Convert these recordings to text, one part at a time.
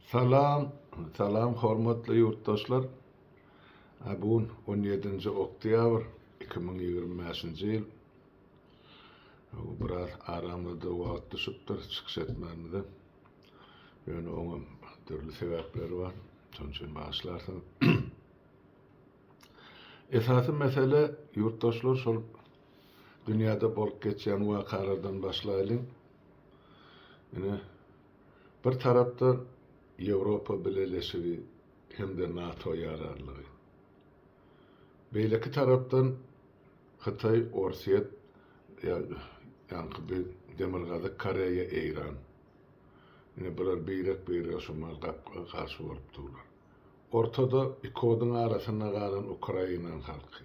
Salam, salam hormatly ýurtdaşlar. Bu gün 17-nji oktýabr 2025-nji ýyl. Biraz aramyzda wagt düşüpdir çykyş etmämize. Ýöne oňam dürli sebäpleri bar. Şonuň üçin bagyşlarsyňyz. Esasy mesele ýurtdaşlar şol dünýäde bolup geçýän wakalardan başlaýlyň. Ine, bir tarapdan Ýewropa Bileleşigi hem-de NATO ýaranlygy. Beýleki tarapdan Hytaý, Orsýet, ýaňky bir Demirgazyk Koreýa, Eýran. Ine bular birek-birege şumal garşy bolup durlar. Ortada iki oduň arasynda galan Ukrainanyň halky.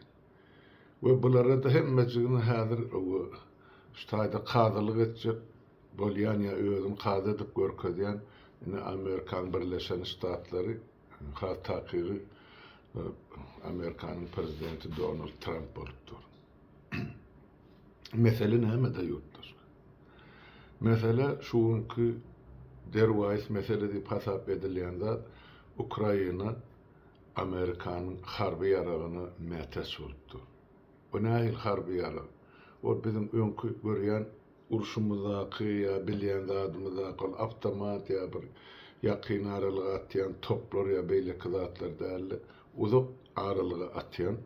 We bulara-da hemmejigini häzir şu taýda kazylyk etjek bolýan ýa özüni kazy edip görkezýän ine Amerikanyň Birleşen Ştatlary, has takygy Amerikanyň prezidenti Donald Tramp bolup dur. Mesele nämede ýurtdaşlar? Mesele şu günki derwaýys mesele diýip hasap edilýän zat Ukraina Amerikanyň harby ýaragyna mätäç bolup dur. O nähili harby ýarag? Ol biziň öňki görýän urşumyzdaky ýa bilýän zadymyzdaky ol awtomat ýa bir ýakyn aralyga atýan toplar ýa beýleki zatlar däl-de, uzak aralyga atýan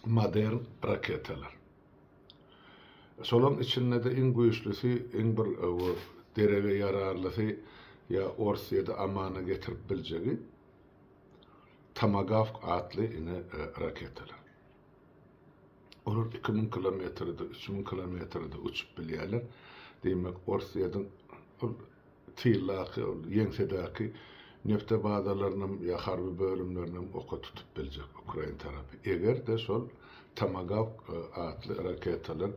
modern raketalar. Şolaryň içinde-de iň güýçlüsi, iň bir derege ýararlysy ýa Orsýeti amana getirip biljegi Tomagawk atly ine raketalar. Olar 2000 kilometrde, 3000 kilometrde uçup bilýärler. Diýmek, Orsýetiň ol tyldaky, ol ýeňsedäki nefte bazalarynam ýa harby bölümlerinem oka tutup biljek ukrain tarapy. Eger-de şol Tomagawk atly raketalar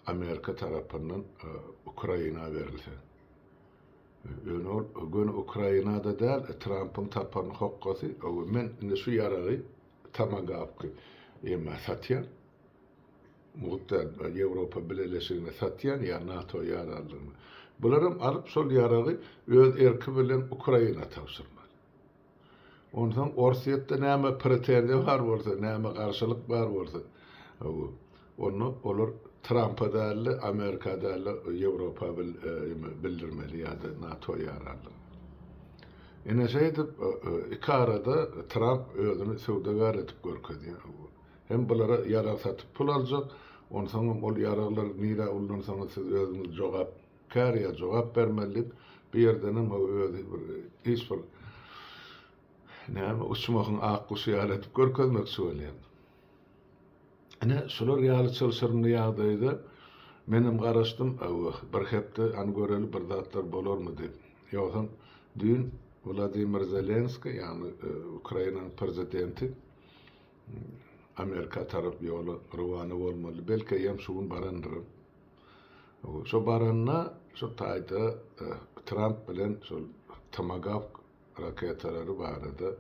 Amerika tarapyndan Ukraina berilse. Ýöne ol göni Ukrainada däl, Trampyň tapan hokgasy, men indi şu ýaragy Tomagawky emme satýan. Mugt däl, Ýewropa Bileleşigine satýan ýa NATO ýaranlygyna. Bularam alyp şol ýaragy öz erki bilen Ukraina tabşyrmaly. Onsoň Orsýetde näme pretenziýa bar bolsa, näme garşylyk bar bolsa, onda olar Trampa däl-de, Amerika däl-de, Ýewropa bildirmeli ýa-da NATO ýaranlygyna. Ine şeýdip, iki arada Tramp özüni söwdagär edip görkezýär. Hem bulara ýarag satyp pul aljak, onsoňam ol ýaraglary nirä ullansaňyz siz özüňiz jogapkär ýa jogap bermeli diýip, bu ýerdenem o özi bir hiç bir näme uçmahyň ak guşy ýaly edip görkezmekçi bolýar. Ine şular ýaly çylşyrymly ýagdaýda menem garaşdym, bir hepde hany göreli bir zatlar bolarmy diýip. Ýogsam düýn Wladimir Zelenskiý, ýagny Ukrainanyň prezidenti Amerika tarap ýola rowana bolmaly. Belki eýýäm şu gün barandyram. Şo baranda şo taýda Tramp bilen şol Tomagawk raketalary barada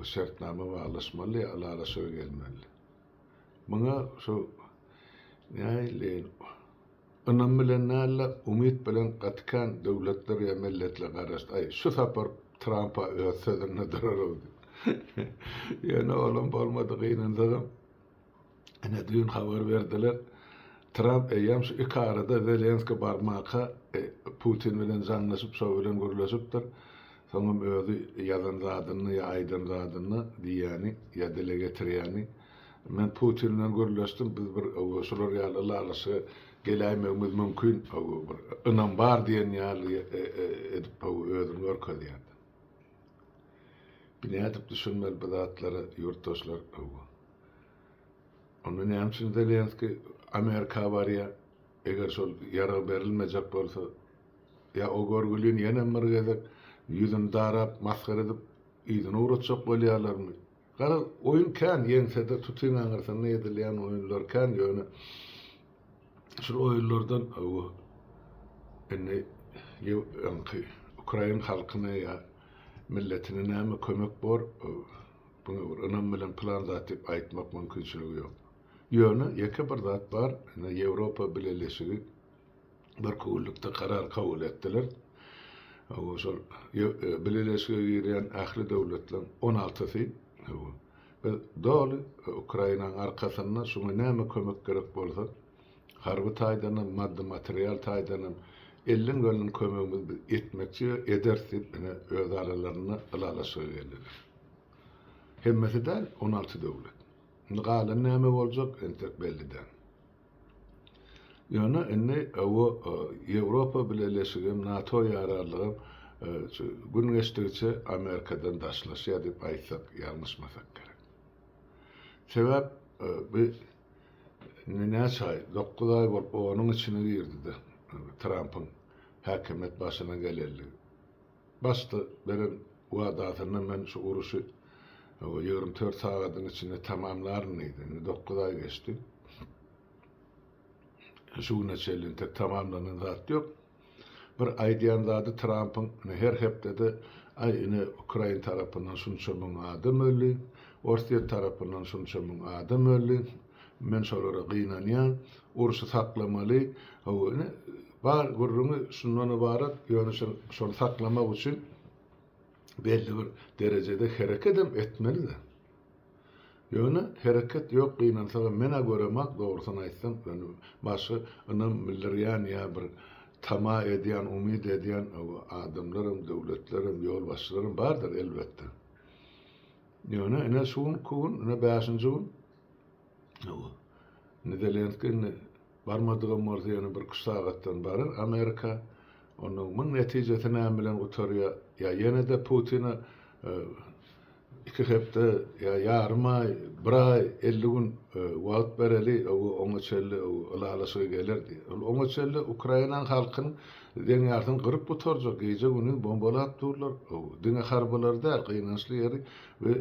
şertnama baglaşmaly ýa ylalaşyga gelmeli. Muňa şo nähili Ynam bilen däl-de, umyt bilen gaty kän döwletler ýa milletler garaşdy. Aý, şu sapar Tramp-a öz sözünde durar-ow diýip. Ýöne olam bolmady, gynansagam. Ine, düýn habar berdiler. Tramp eýýäm şu ikarada Zelenski barmaka Putin bilen jaňlaşyp, şo bilen gürleşipdir. Soňam özi ýazan zadyny ýa aýdan zadyny diýýäni ýa dile getirýäni, Men Putin bilen gürleşdim, biz bir şular ýaly ylalaşyga geläýmegimiz mümkin, bir ynam bar diýen ýaly edip özüni görkezýärdi. Bi nädip düşünmeli bu zatlara ýurtdaşlar? Onda näme üçin Zelenskiý Amerika barýar, eger şol ýarag berilmejek bolsa? Ýa o görgülini ýenem bir gezek ýüzüni darap, masgara edip yzyna ugratjak bolýarlarmy? Garaz, oýun kän, ýeňsede tutyň aňyrsynda edilýän oýunlar kän, ýöne şul oýunlardan indi öňki ukrain halkyna ýa milletine näme kömek bor, buňa bir ynam bilen pylan zat diýip aýtmak mümkinçiligi ýok. Ýöne ýeke bir zat bar, indi Ýewropa Bileleşigi birki günlükde karar kabul etdiler. Şol bileleşige girýän ähli döwletleriň on altysy biz doly Ukrainanyň arkasynda, şuňa näme kömek gerek bolsa, harby taýdan hem, maddy-material taýdan hem elden gelen kömegimizi biz etmekçi we ederis diýip, ine, öz aralarynda ylalaşyga geldiler. Hemmesi däl, 16 döwlet. Indi galan näme boljak, entek belli däl. Ýöne indi o Ýewropa Bileleşigem, NATO ýararlygam gün geçdigiçe Amerikadan daşlaşýar diýip aýtsak ýalňyşmasak gerek. Sebäp bu indi näçe aý, dokuz aý bolup onuň içine girdi-de Trampyň häkimiýet başyna geleli. Başda beren wadasynda men şu uruşy 24 sagadyň içinde tamamlaryn diýdi. Indi dokuz aý geçdi. Şu güne çenli entek tamamlanan zat ýok. Bir aýdýan zady Trampyň ine her hepdede aý ine ukrain tarapyndan şunça müň adam öldi, orsýet tarapyndan şunça müň adam öldi, men şolara gynanýan, urşy saklamaly, hawa ine bar gürrüňi şundan ybarat, ýöne şony saklamak üçin belli bir derejede herekedem etmeli-de. Ýöne hereket ýok gynansagam menä göremak dogrusyny aýtsam ýöne başga ynam bildirýän ýa bir tama edýän umyt edýän adamlaram döwletlerem ýolbaşçylaram bardyr elbetde. Ýöne ine şu günki gün ine bäşinji gün indi Zelenskiý indi Barmadygam bolsa ýöne birküç sagatdan barar Amerika. Onnoň muň netijesi näme bilen gutarýa? Ýa ýene-de Putine iki hepde ýa ýarym aý, bir aý, 50 gün wagt bereli, oňa çenli ylalaşyga geler diýýär. Ol oňa çenli Ukrainanyň halkynyň deň ýarsyny gyryp gutarjak, gije-gündiz bombalap durlar. Diňe harbylary däl, gynançly ýeri we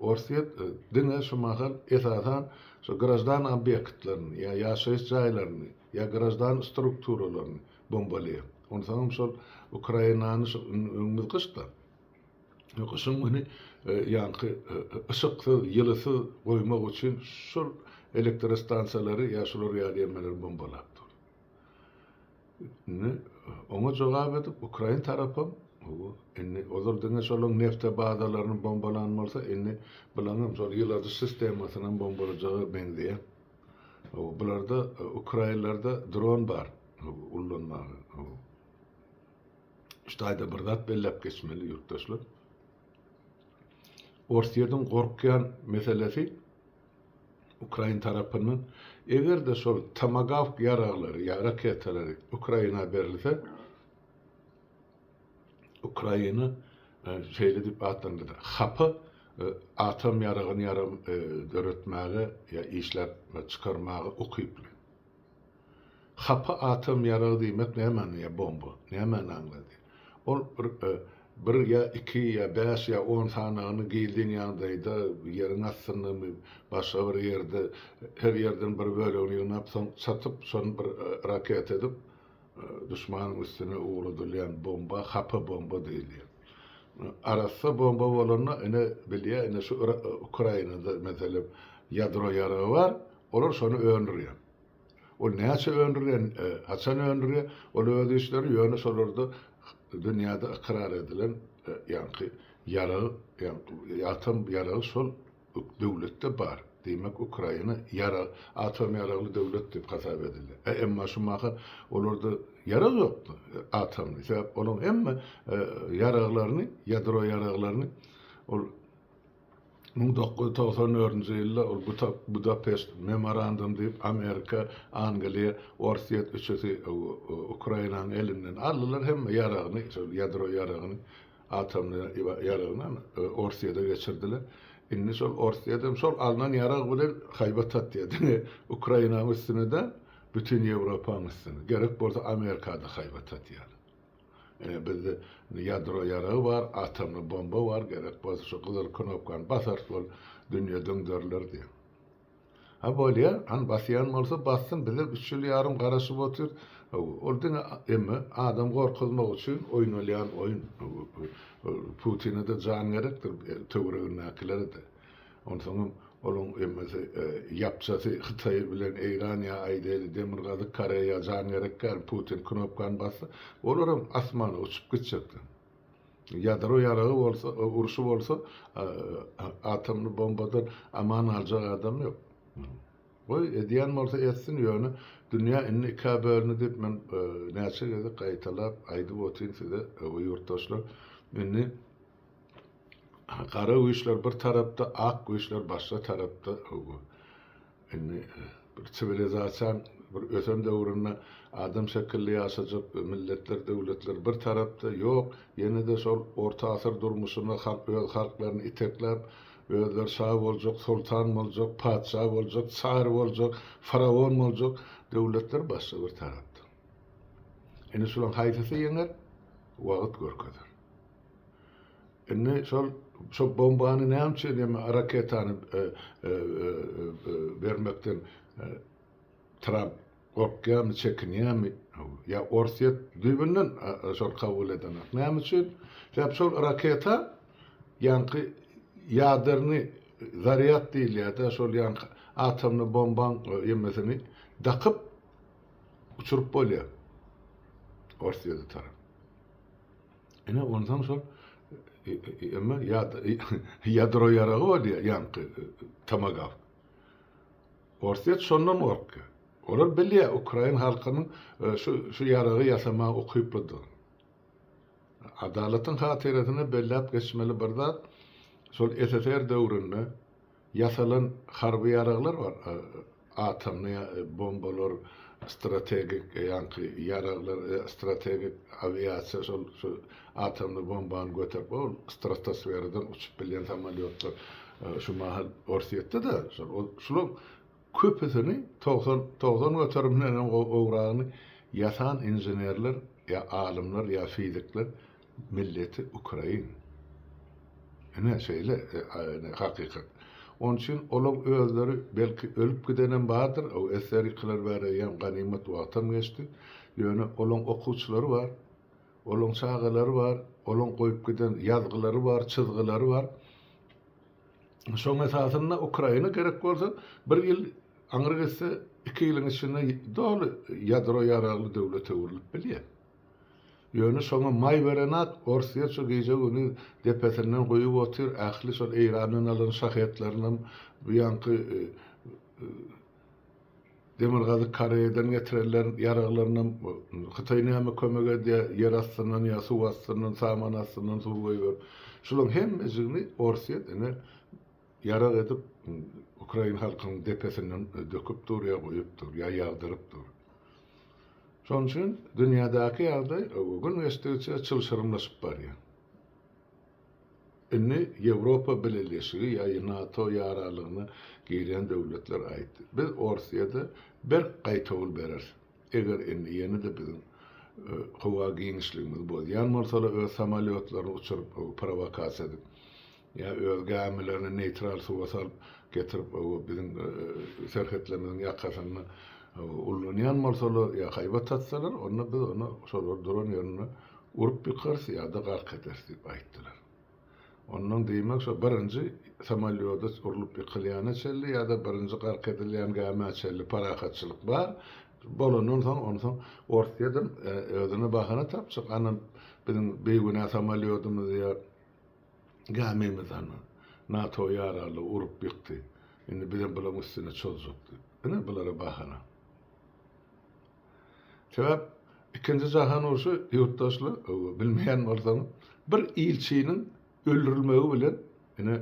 Orsýet diňe şu mahal esasan Şo graždan obýektlerini ýa ýaşaýyş jaýlaryny ýa graždan strukturalaryny bombalaýar. Onsoňam şol Ukrainany şu indi öňümiz gyşda. Gyşyň güni ýaňky yşyksyz, ýylysyz goýmak üçin şol elektrostansiýalary ýa şular ýaly ýerleri bombalap dur. Indi oňa jogap edip ukrain tarapam hawa, indi ozal diňe şolaň nefte bazalaryny bombalan bolsa, indi bulaňam şol ýyladyş sistemasynam bombalajaga meňzeýär. Hawa, bularda ukrainlerde dron bar hawa, ullanmaga. Hawa. Şu taýda bir zat belläp geçmeli ýurtdaşlar. Orsýetiň gorkýan meselesi Ukrain tarapyndan, eger-de şol Tomagawk ýaraglary ýa raketalary Ukraina berilse, Ukraina şeýle diýip atlandyrdy, hapa atom ýaragyny döretmäge ýa işläp çykarmaga ukyply. Hapa atom ýaragy diýmek nämäni ýa bomba nämäni aňladýar? Ol bir bir ýa iki ýa bäş ýa on sanagyny gizlin ýagdaýda ýeriň astyndamy başga bir ýerde her ýerden bir bölegini ýygnap soň çatyp şony bir raketa edip duşmanyň üstüne ugradylýan bomba hapa bomba diýilýär. Arassa bomba bolanda ine bilýär ine şu Ukrainada meselem ýadro ýaragy bar olar şony öndürýär. Ol näçe öndürýär, haçan öndürýär, ol öz işleri, ýöne şolarda dünýäde ykrar edilen ýaňky ýarag, ýaňky atom ýaragy şol döwletde bar. Diýmek, Ukraina ýarag, atom ýaragly döwlet diýip hasap edilýär. E, emma şu mahal olarda ýarag ýokdy, atomly. Sebäp olaryň hemme ýaraglaryny, ýadro ýaraglaryny ol 1994-nji ýylda ol Budapeşt memorandum diýip Amerika, Angliýa, Orsýet üçüsi Ukrainanyň elinden aldylar hemme ýaragyny, şol ýadro ýaragyny, atomly ýaragyny Orsýede geçirdiler. Indi şol Orsýet hem şol alnan ýarag bilen haýbat atýar. Diňe Ukrainanyň üstüne däl, bütin Ýewropanyň üstüne. Gerek bolsa Amerikada haýbat atýar. Ine bizde ýadro ýaragy bar, atomly bomba bar, gerek bolsa şu gyzyl knopkany basarys bol dünýe düňderiler diýen. Ha bolýa, hany basýan bolsa bassyn, bizem üç ýyl ýarym garaşyp otyrys. Ol diňe emme adam gorkuzmak üçin oýnalýan oýun. Putine-de jan gerekdir, töweregindäkilere-de. Onsoňam. Olaň emmesi ýapjasy Hytaý bilen Eýran ýa aýdaýly Demirgazyk Koreýa jan gerek däl Putin knopkany bassa olaram asmana uçup gitjekler. Ýadro ýaragy bolsa urşy bolsa atomly bombadan aman aljak adam ýok. Goý edýän bolsa etsin ýöne dünýä indi ikä bölündi diýip men näçe gezek gaýtalap aýdyp otyryn size ýurtdaşlar indi Gara güýçler bir tarapda, ak güýçler başga tarapda. Indi bir siwilizasiýaň bir ösen döwründe adam şekilli ýaşajak milletler, döwletler bir tarapda, ýok, ýene-de şol orta asyr durmuşyna halk öz halklaryny itekläp, özleri şa boljak, soltan boljak, patyşa boljak, çar boljak, faraon boljak döwletler başga bir tarapda. Indi şularyň haýsysy ýeňer, wagt görkezer. Indi şol şo bombany näme üçin ýa raketany bermekden Tramp gorkýarmy, çekinýärmi? Ýa Orsýet düýbünden şol kabul edenok. Näme üçin? Sebäp şol raketa ýaňky ýaderni zarýad diýilýär-de, şol ýaňky atomny bombaň ýemesini dakyp uçuryp bolýar Orsýete tarap. Ine onsoň şol eme ýadro ýaragy bolýar ýaňky tomagawk. Orsýet şondan gorkýar. Olar bilýär ukrain halkynyň şu şu ýaragy ýasamaga ukyplydygyny. Adalatyň hatyrasyna belläp geçmeli bir zat, şol SSR döwründe Ýasalan harby ýaraglar bar, atomny bombalar, strategik ýaňky ýaraglar, strategik awiasiýa şol şu atomny bombany göterip ol stratosferadan uçup bilýän samolýotlar şu mahal Orsýetde-de şol ol şulaň köpüsini 90 90 göterimden hem gowragyny ýasan inženerler ýa alymlar ýa fizikler milleti ukrain. Ine şeýle hakykat. Onuň üçin olaň özleri belki ölüp gidenem bardyr, o esger ýykylar bäri eýýäm ganymat wagtam geçdi. Ýöne olaň okuwçylary bar, olaň çagalary bar, olaň goýup giden ýazgylary bar, çyzgylary bar. Şoň esasynda Ukraina gerek bolsa bir ýyl aňry gitse iki ýylyň içinde doly ýadro ýaragly döwlete öwrülip bilýär. Ýöne şoňa maý berenak Orsýet şu gije-gündiz depesinden guýup otyr, ähli şol Eýrandan alan şahetlerinem bu ýaňky Demirgazyk Koreýadan getirenler ýaraglarynam Hytaý näme kömek edýär, ýer astyndan ýa suw astyndan, saman astyndan suw goýberip. Şularyň hemmejigini Orsýet ine ýarag edip ukrain halkynyň depesinden döküp dur ýa guýup dur, ýa ýagdyryp dur. Şonuň üçin dünýädäki ýagdaý gün geçdigiçe çylşyrymlaşyp barýar. Indi Ýewropa Bileleşigi ýa NATO ýaranlygyna girýän döwletler aýtdy. Biz Orsýete berk gaýtawul bereris. Eger indi ýene-de biziň howa giňişligimizi bozýan bolsalar öz samolýotlaryny uçuryp prowokasiýa edip, Ýa öz gämilerini neýtral suwa salyp getirip biziň serhetlerimiziň ýakasynda ullanýan bolsalar ýa haýbat atsalar, onda biz ony şolar duran ýerinde urup ýykarys ýa-da gark ederis diýip aýtdylar. Ondan diýmek şo birinji samolýoda urlup ýykylýana çenli ýa-da birinji gark edilýän gämä çenli parahatçylyk bar. Bolandan soň onsoň Orsýedem özüne bahana tapjak, ana biziň bigünä samolýodymyzy ýa Gämimiz hany, NATO ýararly urup ýykdy. Indi bizem bularyň üstüne çozjak diýip. Ine bulara bahana. Sebäp ikinji jahan urşy ýurtdaşlar, bilmeýän bolsaňyz, bir ilçiniň öldürilmegi bilen ine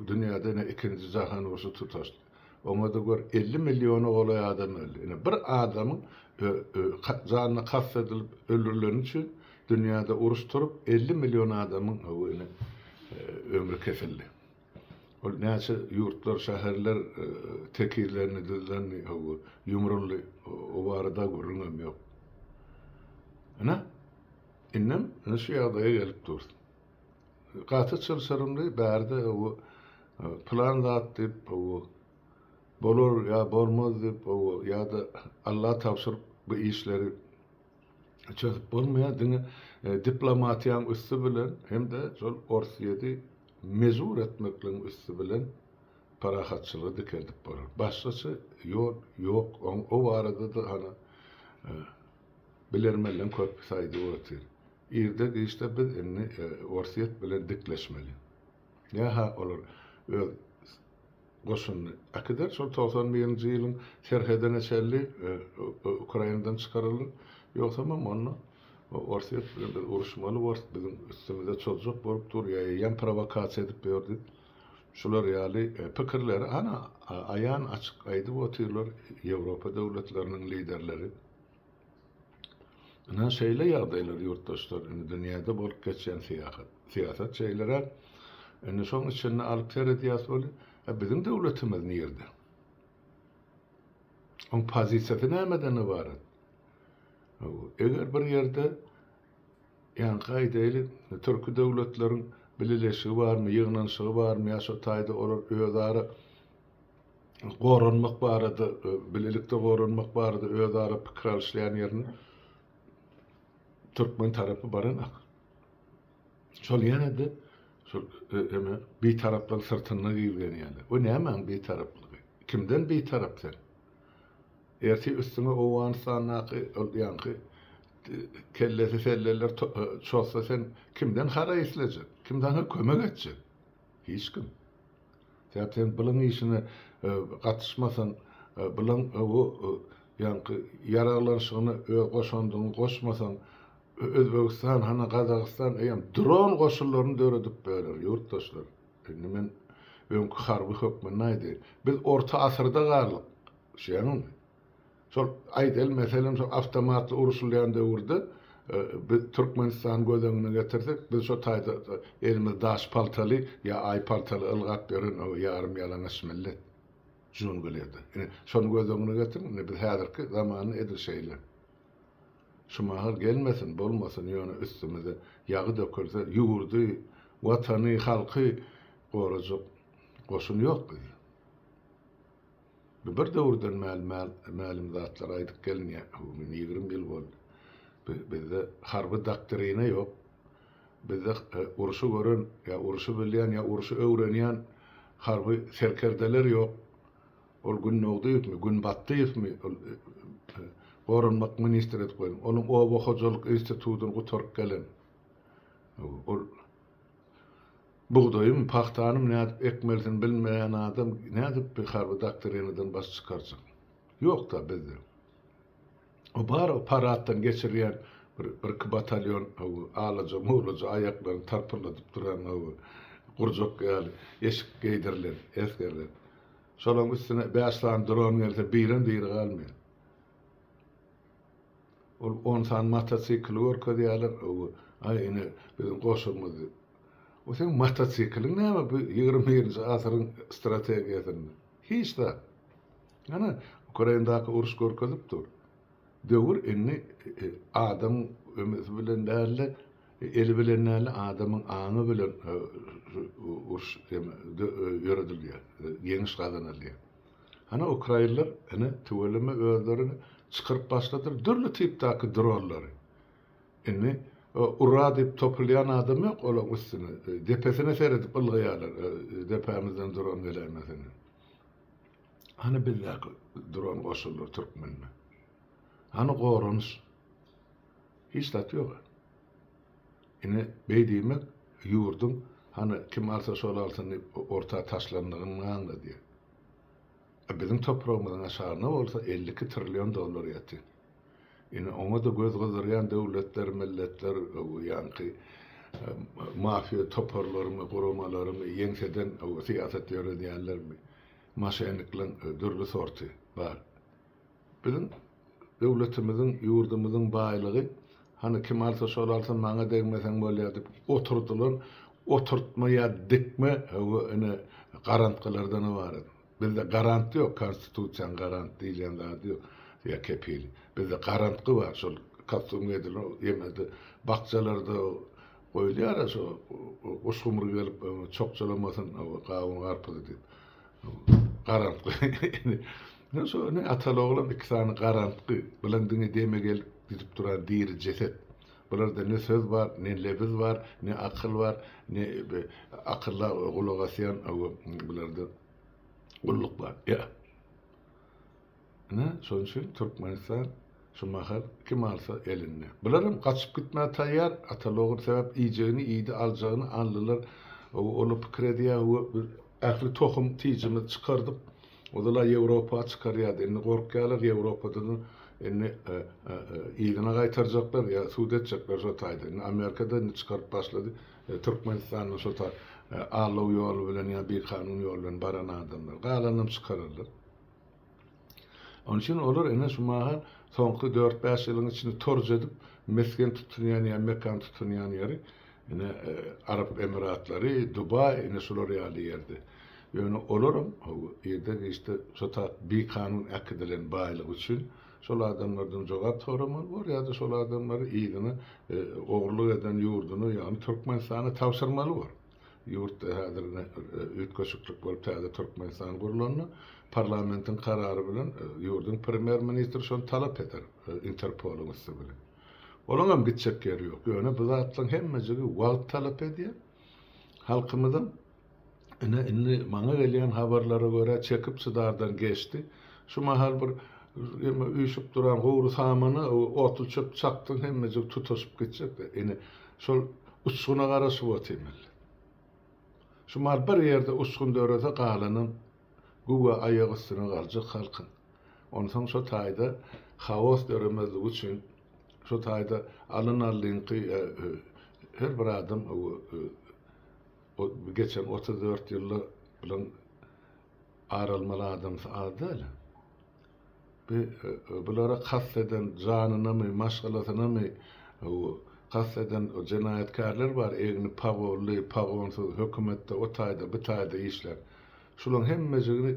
dünýäde ine ikinji jahan urşy tutaşdy. Oňa-da gör 50 milliona golaý adam öldi. Ine bir adamyň janyna kast edilip öldürileni üçin Dünýäde uruş turup, 50 million adamyň ine ömri kesildi. Ol näçe ýurtlar, şäherler tekizlendi, düzlendi, ýumruldy, o barada gürrüňem ýok. Ine, indem ine şu ýagdaýa gelip durus. Gaty çylşyrymly, bärde pylan zat diýip, bolar ýa bolmaz diýip, ýa-da Alla tabşyryp bu işleri çözüp bolmaýar, diňe diplomatiýanyň üsti bilen hem-de şol Orsýeti mejbur etmekligiň üsti bilen. parahatçylygy dikeldip bolar. Başgaça ýol ýok. Oň o barada-da hany bilermenleň köpüsi aýdyp otyr. Irde-giçde biz indi Orsýet bilen dikleşmeli. Ýa-ha olar öz goşunyny äkider, şol 91-nji ýylyň serhedine çenli Ukrainadan çykararlar, ýogsamam onda Orsýet bilen biz uruşmaly borus, biziň üstümize çozjak bolup dur, ýa eýýäm prowokasiýa edip ýör diýip, şular ýaly pikirleri ana aýan açyk aýdyp otyrlar Ýewropa döwletleriniň liderleri. Ynha şeýle ýagdaýlar ýurtdaşlar, indi dünýäde bolup geçýän syýahat, syýasat şeýleräk. Indi şoň içinde alyp seredýäs weli, a biziň döwletimiz nirde? Oň pozisiýasy nämeden ybarat? Eger bir ýerde ýaňky aýdaýly, türki döwletleriň bileleşigi barmy, ýygnanyşygy barmy ýa şo taýda olar özara goranmak barada, bilelikde goranmak barada özara pikir alyşylýan ýerine türkmen tarapy baranok. Şol ýene-de şol eme bitaraplygyň syrtynda gizlenýärler. O nämäň bitaraplygy? Kimden bitarap sen? Ertir üstüňe Owganystandaky ol ýaňky kellesi selleler çozsa sen kimden haraý islejek? Kim saňa kömek etjek? Hiç kim. Sebäp sen bylyň işine gatyşmasaň, bylyň bu ýaňky ýaraglanyşygyna öz goşandyňy goşmasaň, Özbegistan, hana Gazagystan eýýäm dron goşunlaryny döredip berer, ýurtdaşlar. Indi men öňki harby hökmünde aýdaýyn. Biz orta asyrda galdyk. Düşýäňizmi? Şol aýdaly meselem şol awtomatly uruşylýan döwürde biz Türkmenistany göz öňüne getirsek biz şo taýda elimiz daş paltaly ýa aý paltaly ylgap ýören o ýarym ýalaňaç millet junglede. Ine şony göz öňüne getiriň indi biz häzirki zamanda edil şeýle. Şu mahal gelmesin bolmasyn ýöne üstümize ýagy dökülse ýurdy watany halky gorajak goşun ýok bizde. Bu bir döwürden mälim zatlar aýdyp gelinýär. Men 20 ýyl boldy. Bizde harby doktrina ýok. Bizde urşy gören, ýa urşy bilýän, ýa urşy öwrenýän harby serkerdeler ýok. Ol Gündogdyýewmi, Günbatdyýewmi, ol goranmak ministri edip goýlan. Onuň oba hojalyk institutyny gutaryp gelen. Ol Bugdaýymy, pagtanymy nädip ekmelisini bilmeýän adam nädip bir harby doktrinadan baş çykarjak? Ýok-da bizde. O bar o paraddan geçirýän bir birki batalýon alaja-mulaja aýaklaryny tarpyrladyp duran gurjak ýaly eşik geýdirilen esgerler. Şolaryň üstüne bäş sany dron gelse birem diri galmaýar. Ol on sany motosikli görkezýärler, aý ine biziň goşugymyz diýip. O seň motosikliň näme bu 21-nji asyryň strategiýasynda? Hiç zat. Ana, Ukrainadaky uruş görkezip dur. Döwür indi adamyň ömesi bilen däl-de, eli bilen däl-de, adamyň aňy bilen uruş ýöredilýär, ýeňiş gazanylýar. Hany ukrainler ine tüweleme özleri çykaryp başladylar dürli tipdäki dronlary. Indi ura diýip topulýan adam ýok olaň üstüne. Depesine seredip ylgaýarlar depämizden dron geläýmesin diýip. Hany bizdäki dron goşunlar türkmende. Hany goranyş. Hiç zat ýok. Ine beý diýmek ýurduň hany kim alsa şol alsyn diýip orta taşlandygyny aňladýar. A biziň topragymyzyň aşagynda bolsa 52 trillion dollar ýatyr. Ine oňa-da göz gyzdyrýan döwletler, milletler, ýaňky mafiýa toparlarymy, guramalarymy, ýeňseden syýasat ýöredýänlermi, moşennikleň dürli sorty bar. Biziň döwletimiziň, ýurdumyzyň baýlygy, hany kim alsa şol alsyn, maňa degmeseň bolýar diýip oturdylan oturtma ýa dikme we ine garantgylardan ybarat. Bizde garant ýok, konstitusiýanyň garant diýilýän zady ýok ýa kepili. Bizde garantgy bar, şol kostýum geýdirilen ýemede bakjalarda goýulýar-a şo guş-gumry gelip çokjalamasyn gawun-garpyzy diýip. Garantgy. Ine şo ine ataly oglan iki sany garantgy. Bulaň diňe demi gelip gidip duran diri jeset. Bularda ne söz bar, ne lebiz bar, ne akyl bar, ne akylla gulak asýan bularda. Gulluk bar. Ýa. Ine, şonuň üçin Türkmenistan şu mahal kim alsa elinde. Bularam gaçyp gitmäge taýýar, ataly-ogul sebäp iýjegini iýdi, aljagyny aldylar. Olar pikir edýär, we ähli tohum tijimizi çykardyk. Ozal-a Ýewropa çykarýardy, indi gorkýarlar Ýewropadan indi yzyna gaýtarjaklar ýa sud etjekler şo taýda. Indi Amerikada indi çykaryp başlady. Türkmenistandan şo taý aldaw ýoly bilen ýa bikanun ýol bilen baran adamlar. Galanynam çykararlar. Onuň üçin olar ine şu mahal soňky dört-bäş ýylyň içinde torj edip mesgen tutunýan ýa mekan tutunýan ýeri ine Arap Emiratlary, Dubaý ine şular ýaly ýerde. Ýöne olaram irde-giçde şo tak bikanun äkidilen baýlygy üçin şol adamlardan jogap soramaly bor ýa-da şol adamlary yzyna ogurlyk eden ýurduna ýagny Türkmenistana tabşyrmaly bor. Ýurtda häzir ine üýtgeşiklik bolup täze Türkmenistan gurlanda parlamentiň karary bilen ýurduň premýer-ministri şony talap eder Interpolyň üsti bilen. Olaňam gitjek ýeri ýok. Ýöne bu zatlaryň hemmejigi wagt talap edýär. Halkymyzam ine indi maňa gelýän habarlara görä çekip çydardan geçdi. Şu mahal bir eme üýşüp duran gury samana otly çöp çakdyň hemmejigi tutaşyp gitjek. Ine şol Uçguna garaşyp otyr millet. Şu mal bir ýerde uçgun dörese galanam güwä aýak üstüne galjak halkyň. Onsoň şo taýda haos döremezligi üçin şo taýda alyn alynky her bir adam geçen 34 ýylda bilen ar almaly adamsy az däl. Bi bulara kast eden janynamy, maşgalasynamy kast eden jenaýatkärler bar, egni pagonly, pagonsyz, hökümetde o taýda, bu taýda işlän. Şularyň hemmejigini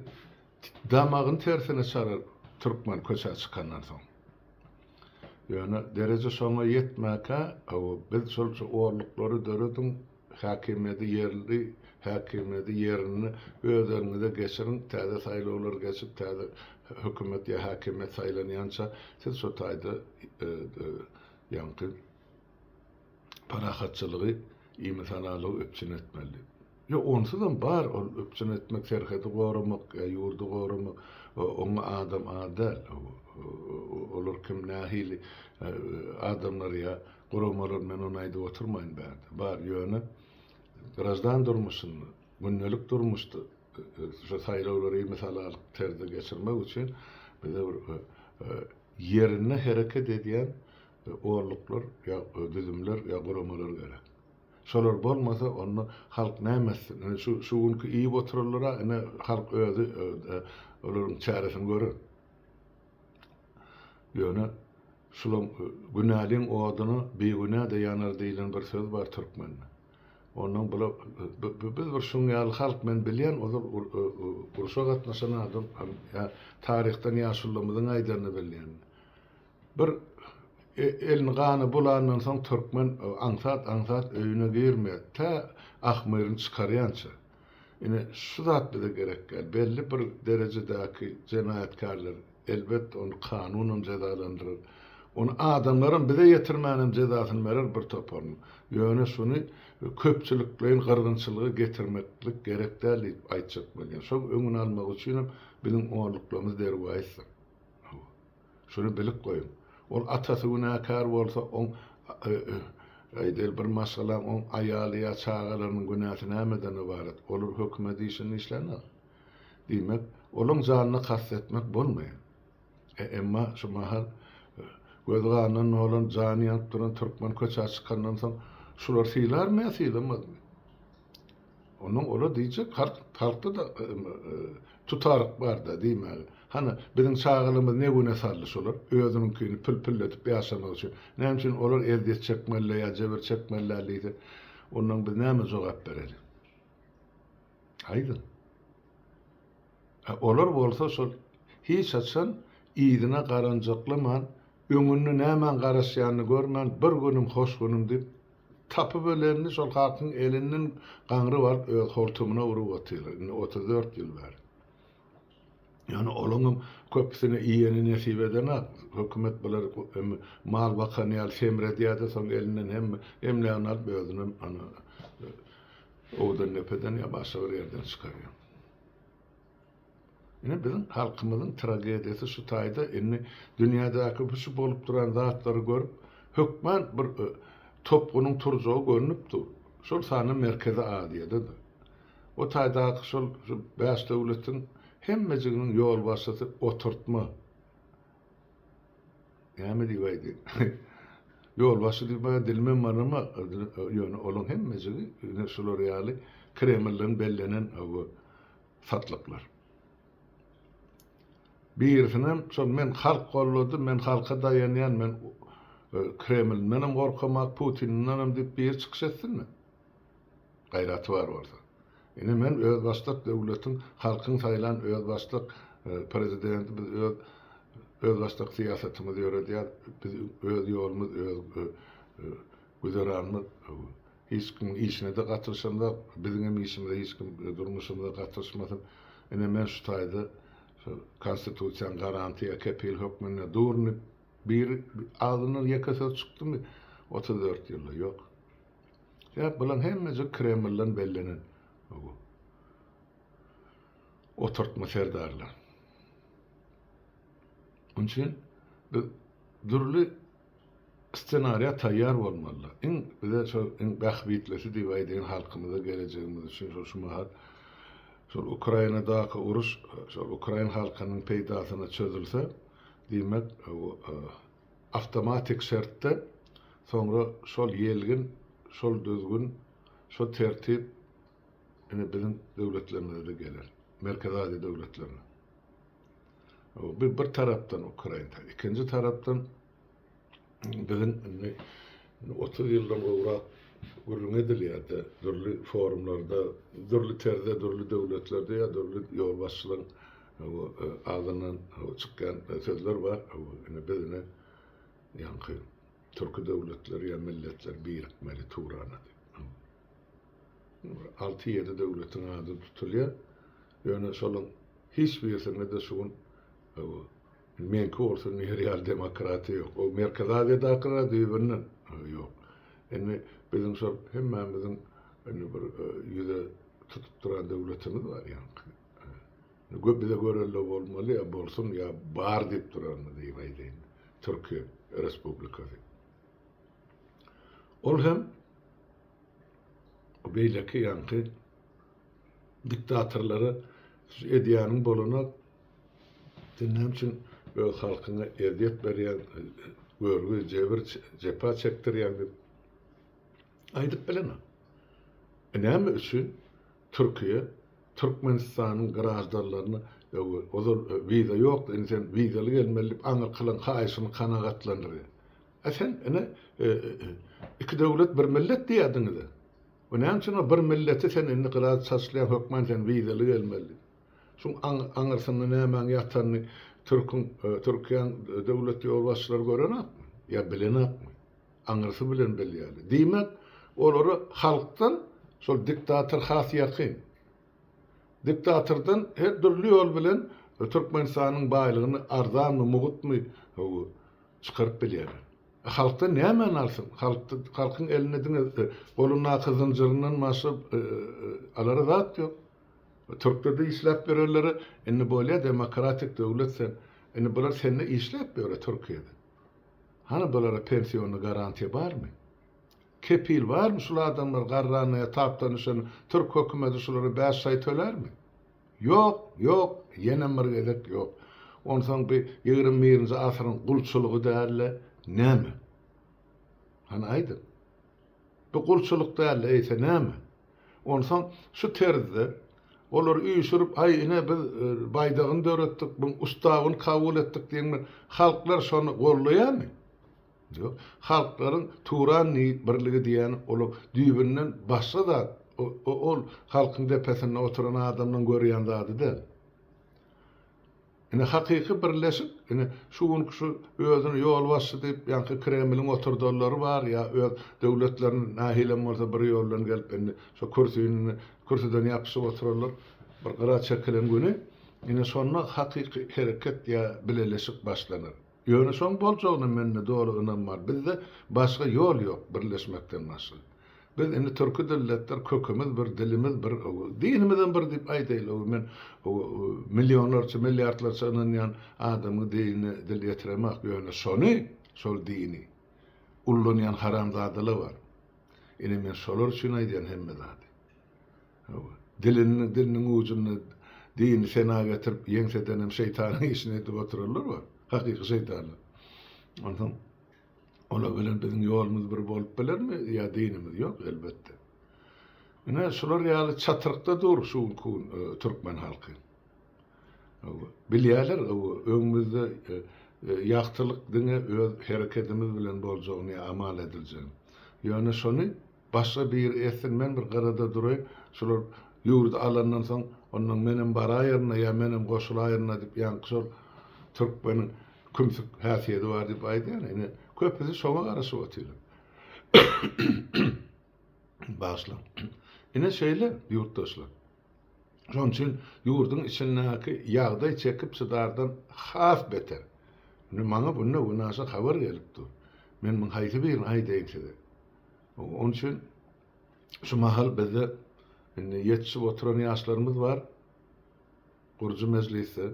damagyny tersine çarar türkmen köçä çykandan soň. Ýöne dereje şoňa ýetmäkä, biz şol orluklary dörediň, Häkimiýeti ýerli häkimiýeti ýerinde öz eliňize geçiriň, täze saýlawlar geçip, täze hökümet ýa häkimiýet saýlanýança siz şo taýda ýaňky parahatçylygy, imisalalygy üpjün etmeli. Ýok, onsuzam bar ol üpjün etmek, serhedi goramak, ýa ýurdy goramak, oňa adam az däl. Olar kim, nähili adamlar ýa guramalar men ony aýdyp oturmaýyn bärde. Bar, ýöne graždan durmuşynda, gündelik durmuşda şu saýlawlary imisalalyk terzde geçirmek üçin bize bir ýerinde hereket edýän orluklar ýa düzümler ýa guramalar gerek. Şolar bolmasa onda halk näme etsin? Ine şu şu günki iýip oturanlar-a ine halk özi olaryň çäresini görer. Ýöne şulaň günäliň oduna bigünä-de ýanar diýlen bir söz bar türkmende. Ondan bula biz bir şuň ýaly halk men bilýän ozal urşa gatnaşan adam ýa taryhdan ýaşulymyzyň aýdanyny bilýän. Bir elini gana bulandan soň türkmen aňsat-aňsat öýüne girmeýär. Tä ahmyryny çykarýança. Ine, şu zat bize gerek däl. Belli bir derejedäki jenaýatkärler, elbetde, ony kanunam jezalandyrar. Ony adamlaram bize ýetirmänem jezasyny berer bir toparyny. Ýöne şuny köpçülikleýin gyrgynçylyga getirmeklik gerek däl diýip aýtjak bolýan. Şoň öňüni almak üçinem biziň onluklarymyz derwaýysdyr. Hawa. Şuny bilip goýuň. Ol atasy günäkär bolsa, oň aýdaýly bir maşgalaň oň aýaly ýa çagalarynyň günäsi nämeden ybarat? Olar hökümet işini işlänok. Diýmek, olaň janyna kast etmek bolmaýar. E, emma şu mahal gözi gandan dolan, jany ýanyp duran türkmen köçä çykandan soň şular sylarmy ýa sylamazmy? Ondan olar diýjek, halk, halkda-da tutaryk bar-da diýmäge. Hany, biziň çagalarymyz ne güne saldy şolar, özüniňkini pül-pülledip ýaşamak üçin. Näme üçin olar ezýet çekmeliler ýa jebir çekmeliler diýse, ondan biz näme jogap bereli? Aýdyň. A olar bolsa şol hiç haçan yzyna garanjaklaman, öňünde nämäň garaşýanyny görmän, bir günüm hoş günüm diýip, Tapyp ölenini şol halkyň elinden gaňryp alyp öz hortumyna urup otyrlar indi 34 ýyl bäri. Ýöne olaňam köpüsine iýeni nesip edenak. Hökümet bulary mal bakan ýaly semredýärde soň elinden hemme emlägini alyp özünem ana Owdandepeden ýa başga bir ýerden çykarýar. Ine biziň halkymyzyň tragediýasy şu taýda indi dünýädäki bu şu bolup duran zatlary görüp hökman bir topgunyň turjagy görnüp dur. Şol sanda Merkezi Aziýada-da. O taýdaky şol şu bäş döwletiň hemmejiginiň ýolbaşçysy oturtma. Näme diýip aýdaýyn. Ýolbaşçy diýip maňa dilimem baranok, ýöne olaň hemmejigi ine şular ýaly Kremlden bellenen satlyklar. Birisinem şol men halk gollady, men halka daýanýan, men Kremldenem gorkamak, Putindenem diýip biri çykyş etsinmi? Gaýraty bar bolsa. Ine men özbaşdak döwletiň, halkyň saýlan özbaşdak prezidenti, biz öz özbaşdak syýasatymyzy ýöredýäs, biz öz ýolumyz, öz güzeranymyz, hiç kimiň işine-de gatylyşamzok, biziňem işimize hiç kim durmuşymyza gatylyşmasyn. Ine men şu taýda şu konstitusiýanyň garantiýa, kepil hökmünde durun diýip, biri agzyndan ýeke söz çykdymy 34 ýylda? Ýok. Sebäp bulaň hemmejigi Kremlden bellenen oturtma serdarlar. Onuň üçin biz dürli ssenariýa taýýar bolmaly. Iň bize şol iň bähbitlisi diýip aýdaýyn halkymyza gelejegimiz üçin şol şu mahal şol Ukrainadaky uruş şol ukrain halkynyň peýdasyna çözülse diýmek Awtomatik şertde soňra şol ýelgin, şol düzgün, şo tertip ine biziň döwletlerimize-de geler. Merkezi Aziýa döwletlerine. Bu bir tarapdan Ukraina, ikinji tarapdan biziň indi 30 ýyldan gowrak gürrüň edilýär-de, dürli forumlarda, dürli terzde, dürli döwletlerde ýa dürli ýolbaşçylaryň agzyndan çykýan sözler bar. Ine biz ine ýaňky türki döwletler ýa milletler birikmeli Turana diýip. Alty-ýedi döwletiň ady tutulýar. Ýöne şolaň hiç birisinde-de şu gün meňki bolsun diýer ýaly demokratiýa ýok. O Merkezi Aziýadakylar düýbünden ýok. Indi biziň şol hemmämiziň indi bir ýüze tutup duran döwletimiz bar ýaňky. Bize görelde bolmaly ýa bolsun ýa bar diýip duranyny diýip aýdaýyn. Türkiýe Respublikasy. Ol hem beýleki ýaňky diktatorlara edýäniň bolanok. Sen näme üçin öz halkyňa ezýet berýäň, görgi, jebir, jepa çekdirýäň diýip aýdyp bilenok. E näme üçin Türkiýe Türkmenistanyň graždanlaryna ozal wiza ýokdy, indi sen wizaly gelmeli diýip aňyrkylaryň haýyşyny kanagatlandyrýar. A sen ine iki döwlet bir millet diýýärdiňiz-ä. O näme üçin o bir milleti sen indi gyra çaşlaýaň hökman sen wizaly gelmeli diýip. Şuň aňyrsynda nämäň ýatanyny türküň Türkiýäň döwlet ýolbaşçylary görenokmy ýa bilenokmy? Aňyrsy bilen bilýärler. Diýmek, olara halkdan şol diktator has ýakyn. Diktatordan her dürli ýol bilen Türkmenistanyň baýlygyny arzanmy, mugtmy çykaryp bilýärler. Halkdan nämäni alsyn? Halkda, halkyň elinde diňe golundaky zynjyryndan başga alara zat ýok. Türklerde işläp ýörenlere indi bolýar demokratik döwlet sen. Indi bular sende işläp ýör Türkiýede. Hany bulara pensiýony garantiýa barmy? Kepil barmy şul adamlar garranda ýa tapdan düşende türk hökümeti şulara bäş şaý tölärmi? Ýok, ýok, ýenem bir gezek ýok. Onsoň bi 21-nji asyryň gulçulygy dälde näme? Hany aýdyň. Bu gulçulyk dälde eýse näme? Onsoň şu terzde olary üýşürip, aý ine biz baýdagyny döretdik, buň ustawyny kabul etdik diýen halklar şony gollaýarmy? Ýok. Halklaryň Turan birligi diýýäni ol düýbünden başga zat. Ol halkyň depesinde oturan adamlaryň görýän zady däl. Ine hakyky birleşik, ine şu günki şu özüni ýolbaşçy diýip ýaňky Kremliň oturdanlary bar ýa öz döwletlerini nähilem bolsa bir ýoldan gelip indi şo kürsini kürsüden ýapyşyp oturanlar bir gyra çekilen güni ine şonda hakyky hereket ýa bileleşik başlanar. Ýöne şoň boljagyna mende doly ynam bar. Bizde başga ýol ýok birleşmekden başga. Biz indi türki dilletler kökümiz bir, dilimiz bir, dinimizem bir diýip aýdaýly. Men millionlarça, milliardlarça ynanýan adamyň dinine dil ýetiremak, ýöne şony, şol dini ullanýan haramzadalar bar. Ine men şolar üçin aýdýan hemme zady. Dilini diliniň ujunda dini sena getirip ýeňsedenem şeýtanyň işini edip oturanlar bar. Hakyky şeýtanlar. Onsoň olar bilen biziň ýolumyz bir bolup bilermi ýa dinimiz? Ýok, elbetde. Ine şular ýaly çatrykda dur şu günki gün e, türkmen halky. Bilýärler, öňümizde e, e, ýagtylyk diňe öz herekedimiz bilen boljagyny ýa amal ediljegini. Ýöne şony Başga biri etsin men bir gyrada duraýyn, şular ýurdy alandan soň ondan menem baraýarynda ýa menem goşulaýarynda diýip ýaňky şol türkmeniň kümsük häsiýedi bar diýip aýdýan ine köpüsi şoňa garaşyp otyrlar. Bagyşlaň. Ine şeýle ýurtdaşlar. Şonuň üçin ýurduň içindäki ýagdaý çekip çydardan has beter. Indi maňa günde-günaşa habar gelip dur. Men muň haýsy birini aýdaýyn size? Onuň üçin şu mahal bizde indi ýetişip oturan ýaşlarymyz bar. Gurujy mejlisde,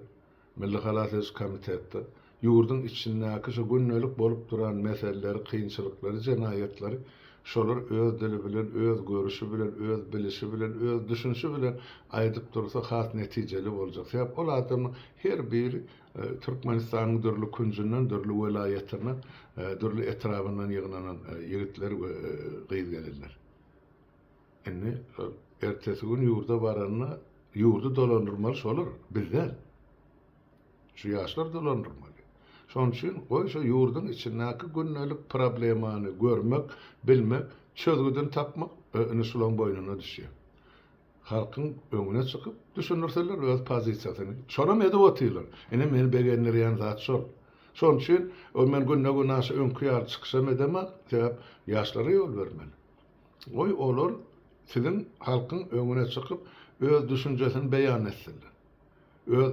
Milli halas ediş komitetde ýurduň içindäki şu gündelik bolup duran meseleleri, kynçylyklary, jenaýatlary şolar öz dili bilen, öz görüşi bilen, öz bilişi bilen, öz düşünişi bilen aýdyp dursa has netijeli boljak. Sebäp ol adamyň her biri Türkmenistanyň dürli künjünden, dürli welaýatyndan, dürli etrabyndan ýygnanan ýigitler we gyz-gelinler. Indi ertesi gün ýurda baranda ýurdy dolandyrmaly şolar, biz däl. Şu ýaşlar dolandyrmaly. Şonuň üçin goý şu ýurduň içindäki gündelik problemany görmek, bilmek, çözgüdini tapmak indi şularyň boýnuna düşýär. Halkyň öňüne çykyp düşündirseler öz pozisiýasyny. Şonam edip otyrlar. Ine meni begendirýän zat şol. Şonuň üçin men günde-günaşa öňki ýaly çykyşam edemok, sebäp ýaşlara ýol bermeli. Goý olar siziň halkyň öňüne çykyp öz düşünjesini beýan etsinler. Öz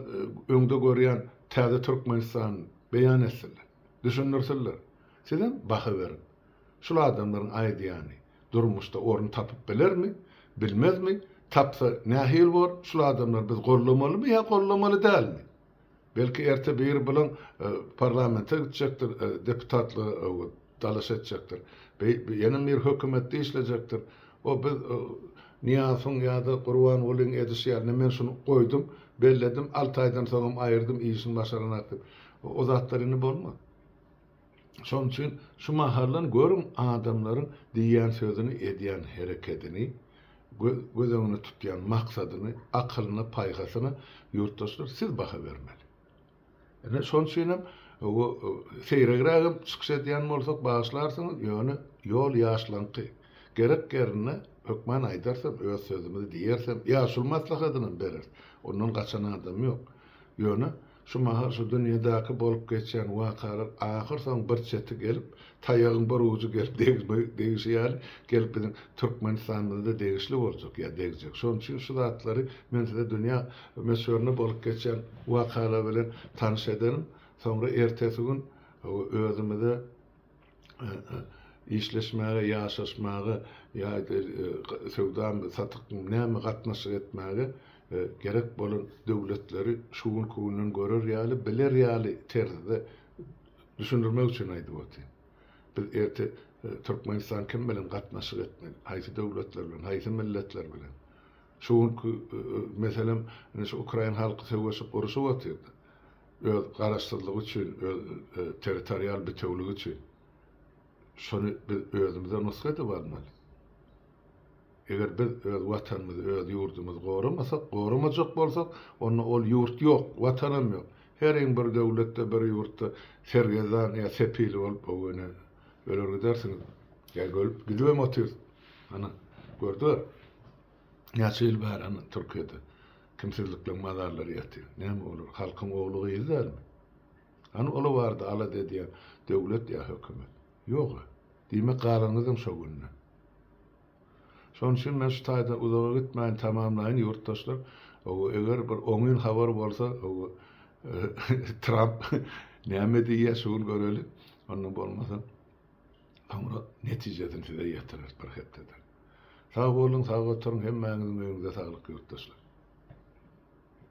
öňde görýän täze Türkmenistanyny beýan etsinler. Düşündirsinler. Sizem baha beriň. Şul adamlaryň aýdýany durmuşda orun tapyp bilermi, bilmezmi, tapsa nähili bor, şul adamlary biz gollamalymy ýa gollamaly dälmi? Belki erte biri bilen parlamente gitjekdir, deputatlyga dalaş etjekdir. Ýene bir hökümetde işlejekdir. O biz Nyýazowyň ýa-da Gurbangulyň edişi ýaly, men şuny goýdum, belledim, alty aýdan soňam aýyrdym, işini başaranak diýip. O zatlar indi bolmaz. Şonuň üçin şu mahaldan görüň adamlaryň diýýän sözüni, edýän herekedini, göz öňünde tutýan maksadyny, akylyna, paýhasyna ýurtdaşlar siz baha bermeli. Ine şonuň üçin hem bu seýregrägem çykyş edýän bolsak bagyşlarsyňyz, ýöne ýol ýaşlaňky. Gerek ýerinde hökman aýdarsam, öz sözümizi diýersem, ýaşuly maslahatynam bereris. Ondan gaçan adam ýok. Ýöne Şu mahal şu dünýedäki bolup geçýän wakalar ahyrsoň bir çeti gelip, taýagyň bir ujy gelip degişi ýaly, gelip biziň Türkmenistanymyza-da degişli boljak ýa degjek. Şonuň üçin şu zatlary men size dünýä möçberinde bolup geçýän wakalar bilen tanyş ederin. Soňra ertesi gün özümize işleşmäge, ýaşaşmaga ýa söwdamy, satykmy, näme gatnaşyk etmäge gerek bolan döwletleri şu günki günden görer ýaly, biler ýaly terzde düşündirmek üçin aýdyp otyryn. Biz erte Türkmenistan kim bilen gatnaşyk etmeli, haýsy döwletler bilen, haýsy milletler bilen. Şu günki meselem, ine şu ukrain halky söweşip, uruşyp otyrdy. Öz garaşsyzlygy üçin, öz territorial bitewligi üçin. Şony biz özümize nusga edip almaly. Eger biz öz Watanymyzy, öz ýurdumyzy goramasak, goramajak bolsak, onda ol ýurt ýok, Watanam ýok. Heriň bir döwletde, bir ýurtda sergezdan ýa sepil bolup o güne öler gidersiňiz. Ýa ölüp gidibem otyrys. Ana, gördüňiz. Näçe ýyl bäri ana Türkiýede kimsizlikleň mazarlary ýatyr. Näme olar halkyň ogly-gyzy dälmi? Hany olar barada alada edýän döwlet ýa hökümet? Ýog-a. Diýmek galanyňyzam şo günde. Şonuň üçin men şu taýda uzaga gitmäýin, tamamlaýyn ýurtdaşlar. Owo, eger bir oňyn habar bolsa, owo, Tramp näme diýýär şu gün göreli. Onda bolmasa soňra netijesini size ýetireris bir hepdeden. Sag boluň, sag oturyň, hemmäňiziň öýüňize saglyk ýurtdaşlar.